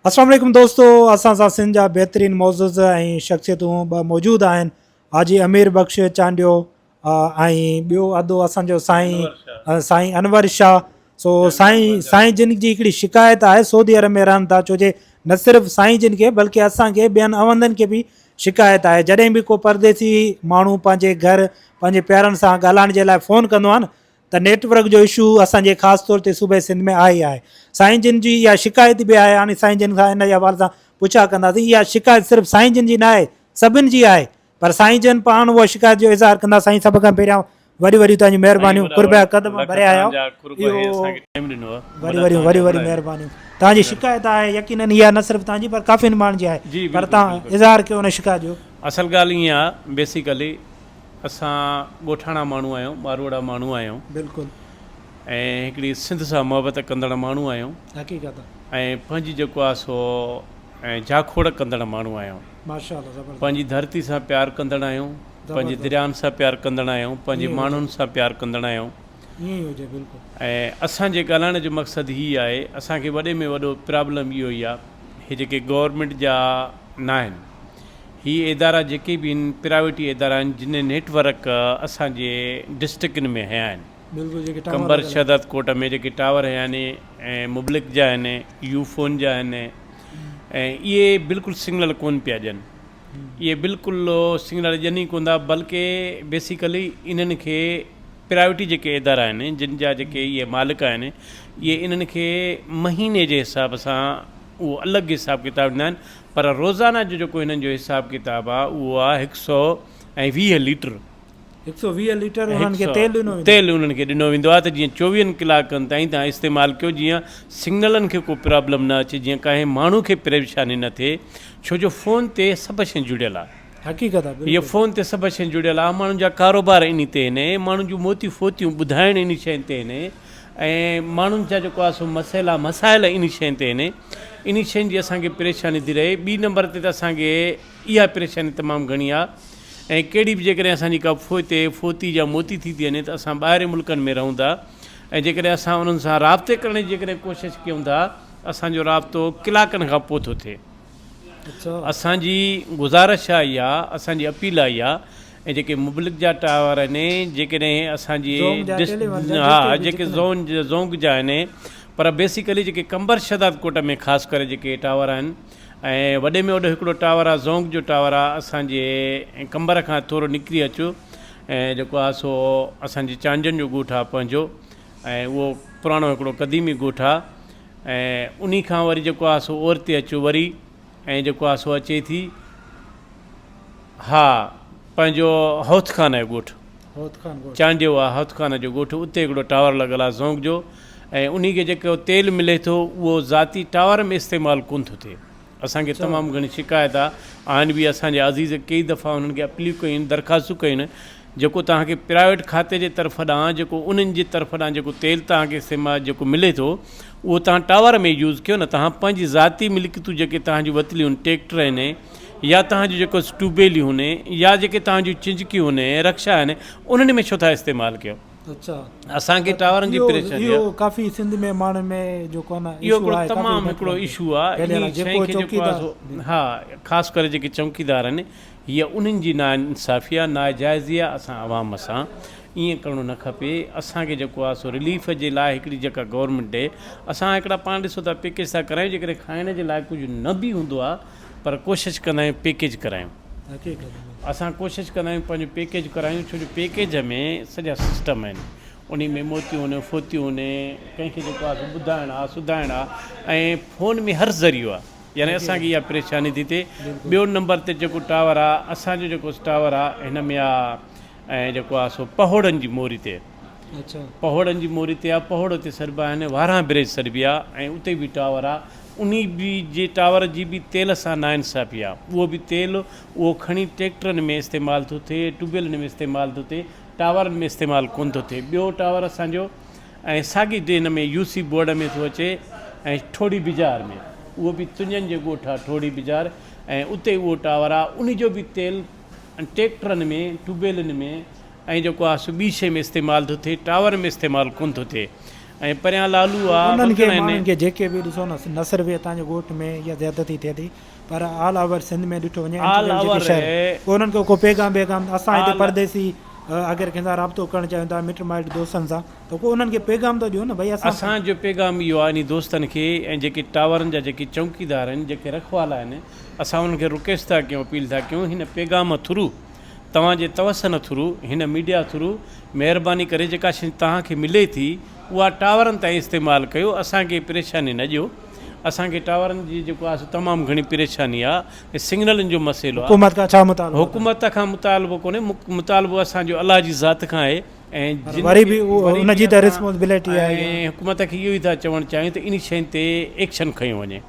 السلام عليڪم دوستو اسان سان سنڌ جا بهترين معزز ۽ شخصيتون به موجود آهن حاجي امير بخش چانڊيو ۽ ٻيو ادو اسان جو سائين سائين انور شاهه سو سائين سائين جن جي هڪڙي شڪايت آهي سعودي عرب ۾ رهن ٿا ڇو جي نه صرف سائين جن کي بلڪه اسان کي ٻين اوندن کي به شڪايت آهي جڏهن به ڪو پرديسي ماڻهو پنهنجي گهر پنهنجي پيارن سان ڳالهائڻ جي لاء فون ڪندو آهي نه ته نيٽ ورڪ جو اشو اسان جي خاص طور تي صوبي سنڌ ۾ آهي ئي آهي. سائين جن جي اها شڪايت به آهي هاڻي سائين جن کان ان جي حوالي سان پڇا ڪنداسين اها شڪايت صرف سائين جن جي نه آهي سڀن جي آهي پر سائين جن پاڻ اها شڪايت جو اظهار ڪندا سائين سڀ کان پهريان وڏيون وڏيون توهان جون مهربانيون قرب جا قدم ڀريا آهيو اهو وڏيون وڏيون وڏيون وڏيون مهربانيون توهان جي شڪايت آهي يقينن اها نه صرف توهان جي پر ڪافي ماڻهن جي آهي پر توهان اظهار ڪيو ان شڪايت جو. اصل ڳالهه ائين آهي بيسيڪلي اسان ڳوٺاڻا ماڻهو آهيون، ماروئڙا ماڻهو آهيون. بلڪل. ۽ هڪڙي سنڌ سان محبت ڪندڙ ماڻهو آهيون. حقيقت. ۽ پنهنجي جيڪو آهي سو ۽ جاکوڙ ڪندڙ ماڻهو آهيون. ماشاءالله زبردست. پنهنجي ڌرتي سان پيار ڪندڙ آهيون. پنهنجي دريائن سان پيار ڪندڙ آهيون. پنهنجي ماڻهن سان پيار ڪندڙ آهيون. ائين ئي هجي بلڪل. ۽ اسان جي ڳالهائڻ جو مقصد هي آهي اسان کي وڏي ۾ وڏو پرابلم اهو ئي آهي هي جيڪي گورنمينٽ جا ناهن. هي ادارا جيڪي به آهن پرائيويٽي ادارا آهن جن نيٽ ورڪ اسان جي ڊسٽرڪن ۾ هنيا آهن قمبر شهداد ڪوٽ ۾ جيڪي ٽاور هنيا آهن ۽ مبلڪ جا آهن يو فون جا آهن ۽ اهي بلڪل سگنل ڪون پيا ڏين اهي بلڪل سگنل ڏين ئي ڪون ٿا بلڪه بيسيڪلي انهن کي پرائيويٽي جيڪي ادارا آهن جن جا جيڪي اهي مالڪ آهن اهي انهن کي مهيني جي حساب سان اهو الڳ حساب ڪتاب ڏيندا آهن پر روزانه جو جيڪو هنن جو حساب ڪتاب آ اهو آ هڪ سئو ۽ 20 ليٽر. هڪ سئو 20 ليٽر انهن کي تيل ڏنو ويندو. تيل انهن کي ڏنو ويندو آ ته جيئن چوويهن ڪلاڪن تائين توهان استعمال ڪيو جيئن سگنلن کي ڪو پرابلم نه اچي جيئن ڪنهن ماڻهو کي پريشاني نه ٿئي ڇو جو فون تي سڀ شيء جڙيل آ. حقيقت آ بلڪل. هي فون تي سڀ شيء جڙيل آ ماڻهن جا ڪاروبار انهي تي هن ماڻهن جون موتيون فوتيون ٻڌائڻ انهي شين تي هن ۽ ماڻهن جا جيڪو آ سو مسئلا مسائل انهي شين تي هن انهي شين جي اسان کي پريشاني ٿي رهي ٻي نمبر تي ته اسان کي اها پريشاني تمام گهڻي آ ۽ ڪهڙي به جيڪڏهن اسان جي ڪا فوتي فوتي يا موتي ٿي ٿي وڃي ته اسان ٻاهرين ملڪن ۾ رهون ٿا ۽ جيڪڏهن اسان انهن سان رابطي ڪرڻ جي جيڪڏهن ڪوشش ڪيون ٿا اسان جو رابطو ڪلاڪن کان پوء ٿو ٿئي اسان جي گذارش آ اها اسان جي اپيل آ اها ۽ جيڪي مبلڪ جا ٽاور آهن جيڪڏهن اسان جي ها جيڪي زون زونگ جا آهن پر بيسيڪلي جيڪي قمبر شهداد ڪوٽ ۾ خاص ڪري جيڪي ٽاور آهن ۽ وڏي ۾ وڏو هڪڙو ٽاور آهي زونگ جو ٽاور آهي اسان جي قمبر کان ٿورو نڪري اچو ۽ جيڪو آهي سو اسان جي چانجن جو ڳوٺ آهي پنهنجو ۽ اهو پراڻو هڪڙو قديمي ڳوٺ آهي ۽ انهي کان وري جيڪو آهي سو اورتي اچو وري ۽ جيڪو آهي سو اچي ٿي ها پنهنجو هوت خان جو ڳوٺ چانڊيو آ هوت خان جو ڳوٺ اتي هڪڙو ٽاور لڳل آ زونگ جو ۽ انهي کي جيڪو تيل ملي ٿو اهو ذاتي ٽاور ۾ استعمال ڪون ٿو ٿئي اسان کي تمام گهڻي شڪايت آ آهن به اسان جا عزيز ڪيئي دفعا انهن کي اپيلون ڪيون آهن درخواستون ڪيون آهن جيڪو توهان کي پرائيويٽ کاتي جي طرف ڏانهن جيڪو انهن جي طرف ڏانهن جيڪو تيل توهان کي استعمال جيڪو ملي ٿو اهو توهان ٽاور ۾ يوز ڪيو نه توهان پنهنجي ذاتي ملڪيتون جيڪي توهان جون وتليون آهن ٽيڪٽر آهن يا توهان جون جيڪو ٽيوب ويليون آهن يا جيڪي توهان جون چنجڪيون آهن رڪشا آهن انهن ۾ ڇو ٿا استعمال ڪيو اسان کي ٽاورن جي پريشاني اهو ڪافي سنڌ ۾ ماڻهن ۾ جيڪو آهي نه اهو هڪڙو تمام هڪڙو اشو آهي انهي شيء کي جيڪو آهي سو ها خاص ڪري جيڪي چونڪيدار آهن هيء انهن جي ناانصافي آهي ناجائزي آهي اسان عوام سان ائين ڪرڻو نه کپي اسان کي جيڪو آهي سو رليف جي لاء هڪڙي جيڪا گورنمينٽ ڏي اسان هڪڙا پاڻ ڏسو ٿا پيڪيج ٿا ڪرايون جيڪڏهن کائڻ جي لاء ڪجهه نه به هوندو آهي پر ڪوشش ڪندا آهيون پيڪيج ڪرايون اسان ڪوشش ڪندا آهيون پنهنجو پيڪيج ڪرايون ڇو جو پيڪيج ۾ سڄا سسٽم آهن انهي ۾ موتيون آهن فوتيون آهن ڪنهن کي جيڪو آهي سو ٻڌائڻ آهي سڌائڻ آهي ۽ فون ۾ هر ذريعو آهي يعني اسان کي اها پريشاني ٿي ٿئي ٻيو نمبر تي جيڪو ٽاور آهي اسان جو جيڪو ٽاور آهي هن ۾ آهي ۽ جيڪو آهي سو پهوڙن جي موري تي پهوڙن جي موري تي آهي پهوڙ تي سڏبا آهن وارهان بريج سڏبي آهي ۽ اتي به ٽاور آهي انهي به جي ٽاور جي به تيل سان ناانصافي آ اهو به تيل اهو کڻي ٽيڪٽرن ۾ استعمال ٿو ٿئي ٽيوب ويلن ۾ استعمال ٿو ٿئي ٽاورن ۾ استعمال ڪونه ٿو ٿئي ٻيو ٽاور اسان جو ۽ ساڳي ڊي هن ۾ يو سي بورڊ ۾ ٿو اچي ۽ ٺوڙهي بجار ۾ اهو به تنجن جي ڳوٺ آ ٺوڙهي بجار ۽ اتي اهو ٽاور آ انهي جو به تيل ٽيڪٽرن ۾ ٽيوب ويلن ۾ ۽ جيڪو آ سو ٻي شي ۾ استعمال ٿو ٿئي ٽاور ۾ استعمال ڪونه ٿو ٿئي. ۽ پريان لالو آ انهن کي وڳڻ آهن. ماڻهن کي جيڪي به ڏسو نه نه صرف هتان جي ڳوٺ ۾ اها زيادتي ٿئي ٿي پر آل اوور سنڌ ۾ ڏٺو وڃي آل انٽرنل جيڪي اوور شهر ڪو انهن کي ڪو پيغام بيغام اسان هتي آل پرديسي اگر ڪنهن سان رابطو ڪرڻ چاهيون ٿا مٽ مائٽ دوستن سان ته ڪو انهن کي پيغام ته ڏيو نه ڀئي اسان اسان جو پيغام اهو آهي انهي دوستن کي ۽ جيڪي ٽاورن جا جيڪي چونڪيدار آهن جيڪي رکوالا آهن اسان انهن کي رڪويسٽ ٿا ڪيون اپيل ٿا ڪيون هن پيغام ٿرو توهان جي توسن ٿرو هن ميڊيا ٿرو مهرباني ڪري جيڪا شي توهان کي ملي ٿي اها ٽاورن تائين استعمال ڪيو اسان کي پريشاني نه ڏيو اسان کي ٽاورن جي جيڪو آهي سو تمام گهڻي پريشاني آهي ۽ سگنلن جو مسئلو آهي حڪومت کان ڇا مطالبو اٿو؟ حڪومت کان مطالبو ڪونهي مطالبو اسان جو الله جي ذات کان آهي ۽ پر جن وري کي به اهو وري ان به جي ته اسان ريسپانسبلٽي آهي ۽ حڪومت کي اهو ئي ٿا چوڻ چاهيون ته انهي شين تي ايڪشن کنيو وڃي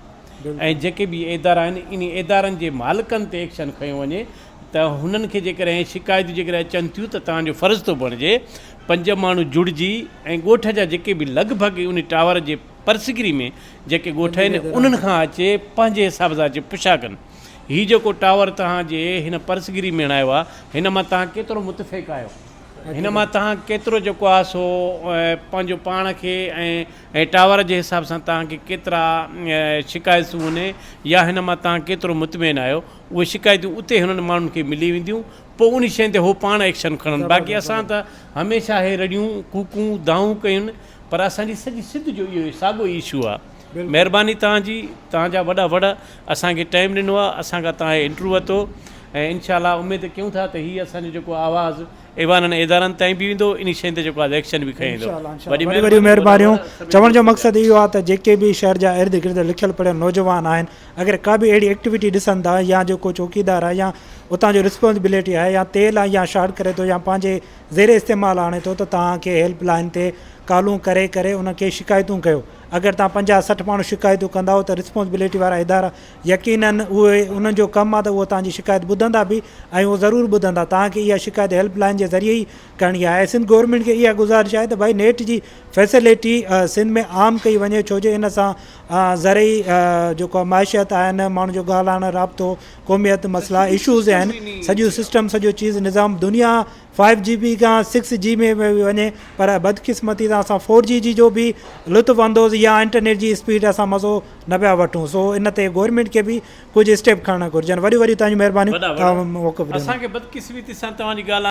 بلڪل ۽ جيڪي به ادارا آهن انهي ادارن جي مالڪن تي ايڪشن کنيو وڃي ته هنن کي جيڪڏهن شڪايتون جيڪڏهن اچن ٿيون ته توهان جو فرض ٿو بڻجي پنج ماڻهو جڙجي ۽ ڳوٺ جا جيڪي به لڳ ڀڳ ان ٽاور جي پرسگري ۾ جيڪي ڳوٺ آهن انهن کان اچي پنهنجي حساب سان اچي پڇا ڪن هي جيڪو ٽاور توهان جي هن پرسگري ۾ هڻايو آهي هن مان توهان ڪيترو متفق آهيو هن مان توهان ڪيترو جيڪو آهي سو پنهنجو پاڻ کي ۽ ٽاور جي حساب سان توهان کي ڪيترا شڪايتون آهن يا هن مان توهان ڪيترو مطمئن آهيو اهي شڪايتون اتي هنن ماڻهن کي ملي وينديون پوء انهي شين تي هو پاڻ ايڪشن کڻن باقي اسان ته هميشه هي رڙيون ڪوڪون دانهون ڪيون پر اسان جي سڄي سنڌ جو اهو ساڳو ئي اشو آ مهرباني توهان جي توهان جا وڏا وڙ اسان کي ٽائيم ڏنو آ اسان کان توهان هي انٽرويو ورتو ۽ انشاء الله اميد ڪيون ٿا ته هي اسان جو جيڪو آواز ايوانن ۽ ادارن تائين به ويندو انهي شين تي جيڪو آ ايڪشن به کنيو ويندو انشاء الله انشاء وڏي الله وڏيون وڏيون مهرباني مهربانيون وڏا سڀني چوڻ جو دوستن جا. مقصد اهو آ ته جيڪي به شهر جا ارد گرد لکيل پڙهيل نوجوان آهن اگر ڪا به اهڙي ايڪٽيوٽي ڏسن ٿا يا جيڪو چوڪيدار آهي يا اتان جو رسپانسبلٽي آهي يا تيل آهي يا شارٽ ڪري ٿو يا پنهنجي زير استعمال آڻي ٿو ته توهان کي هيلپ لائن تي ڪالون ڪري ڪري ان کي شڪايتون ڪيو اگر توهان 50 60 ماڻهو شڪايتون ڪندائو ته رسپانسبلٽي وارا ادارا يقينن اهي انهن جو ڪم آهي ته اهو توهان جي شڪايت ٻڌندا به ۽ اهو ضرور ٻڌندا توهان کي اها شڪايت هيلپ لائن جي ذريعي ئي ڪرڻي آهي ۽ سنڌ گورنمينٽ کي اها گذارش آهي ته ڀائي نيٽ جي فيسلٽي سنڌ ۾ عام ڪئي وڃي ڇو جو ان سان زرعي جيڪو معيشت آهن ماڻهن جو ڳالهائڻ رابطو قوميت مسئلا اشوز آهن سڄو سسٽم سڄو چيز نظام دنيا فائيو جي بي کان سڪس جي ۾ به وڃي پر بدقسمتي سان اسان فور جي جي جو به لطف اندوز يا انٽرنيٽ جي اسپيڊ اسان مزو نه پيا وٺون سو ان تي گورنمينٽ کي به ڪجهه اسٽيپ کڻڻ گهرجن وڏيون وڏيون توهان جون مهربانيون وڏا توهان وڏا موقف ڏنو. اسان کي بدقسمتي سان توهان جي ڳالهه.